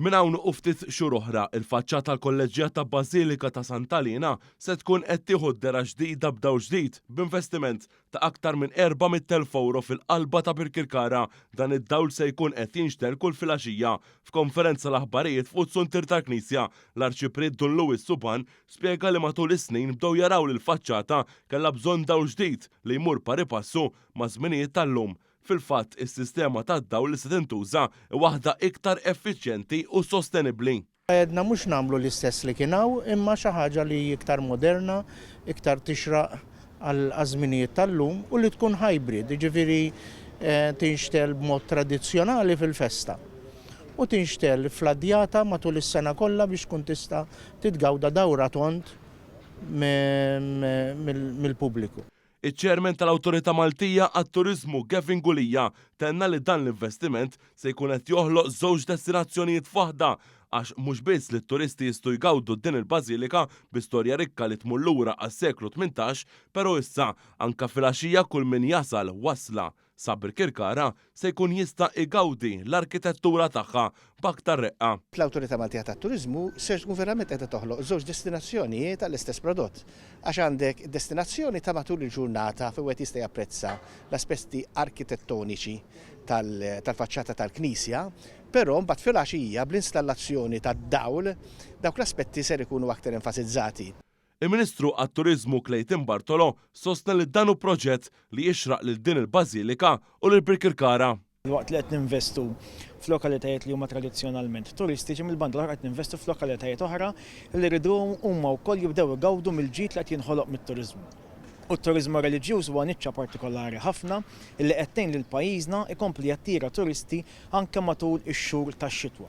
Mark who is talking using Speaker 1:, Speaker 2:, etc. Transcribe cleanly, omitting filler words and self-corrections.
Speaker 1: Minn hawn u ftit xhur oħra, il-faċċata tal-Kolleġġjata Bażilika ta' Santa Liena se tkun qed tieħu dehra ġdida b'dawl ġdid b'investiment ta' aktar minn 400,000 ewro fil-qalba ta' Birkirkara. Dan id-dawl se jkun qed jinxtegħel kull filgħaxija. F'konferenza l-aħbarijiet fuq it-suntier tal-Knisja, l-Arċipriet Dun Louis Suban spjega li matul is-snin bdew jaraw li l-faċċata kellha bżonn dawl ġdid li jmur pari passu maż-żminijiet tal-lum. Fil-fatt, is-sistema tad-dawl li se tintuża hi waħda iktar effiċjenti u sostenibbli.
Speaker 2: Għedna mhux nagħmlu l-istess li kien hawn imma xi ħaġa li hi iktar moderna, iktar tixraq għaż-żminijiet tal-lum u li tkun hybrid, jiġifieri tinxtegħel b'mod tradizzjonali fil-festa u tinxtegħel fl-adjata matul is-sena kollha biex tkun tista' titgawda dawra tond mill-pubbliku.
Speaker 1: Iċ-Chairman tal-Awtorità Maltija għat-Turiżmu Gavin Gulia tenna li dan l-investiment se jkun qed joħloq żewġ destinazzjonijiet f'waħda għax mhux biss li t-turisti jistgħu jgawdu din il-bażilika bi storja rikka li tmur lura għas-seklu 18 pero issa anke filgħaxija kull min jasal wasla sa Birkirkara se jkun jista' igawdi l-arkitettura tagħha b'aktar reqqa.
Speaker 3: L-Awtorità Maltija tat-Turiżmu ser tkun verament qiegħda toħloq żewġ destinazzjonijiet għall-istess prodott. Għax għandek destinazzjoni ta' matul il-ġurnata fejn wieħed jista' japprezza l-aspetti arkitettoniċi tal-faċċata tal-knisja, però mbagħad filgħaxija bl-installazzjoni tad-dawl dawk l-aspetti ser ikunu aktar enfasizzati.
Speaker 1: Il-Ministru għat-Turiżmu Clayton Bartolo sostna li dan hu proġett li jixraq lil din il-bażilika u lil Birkirkara.
Speaker 4: Waqt li qed ninvestu f'lokalitajiet li huma tradizzjonalment turistiċi, mill-banda l-oħra qed ninvestu f'lokalitajiet oħra li rriduhom huma wkoll jibdew igawdu mill-ġid li qed jinħoloq mit-turiżmu. U t-turiżmu reliġjuż huwa niċċa partikolari ħafna li qed tgħin lil pajjiżna jkompli jattira turisti anke matul ix-xhur tax-xitwa.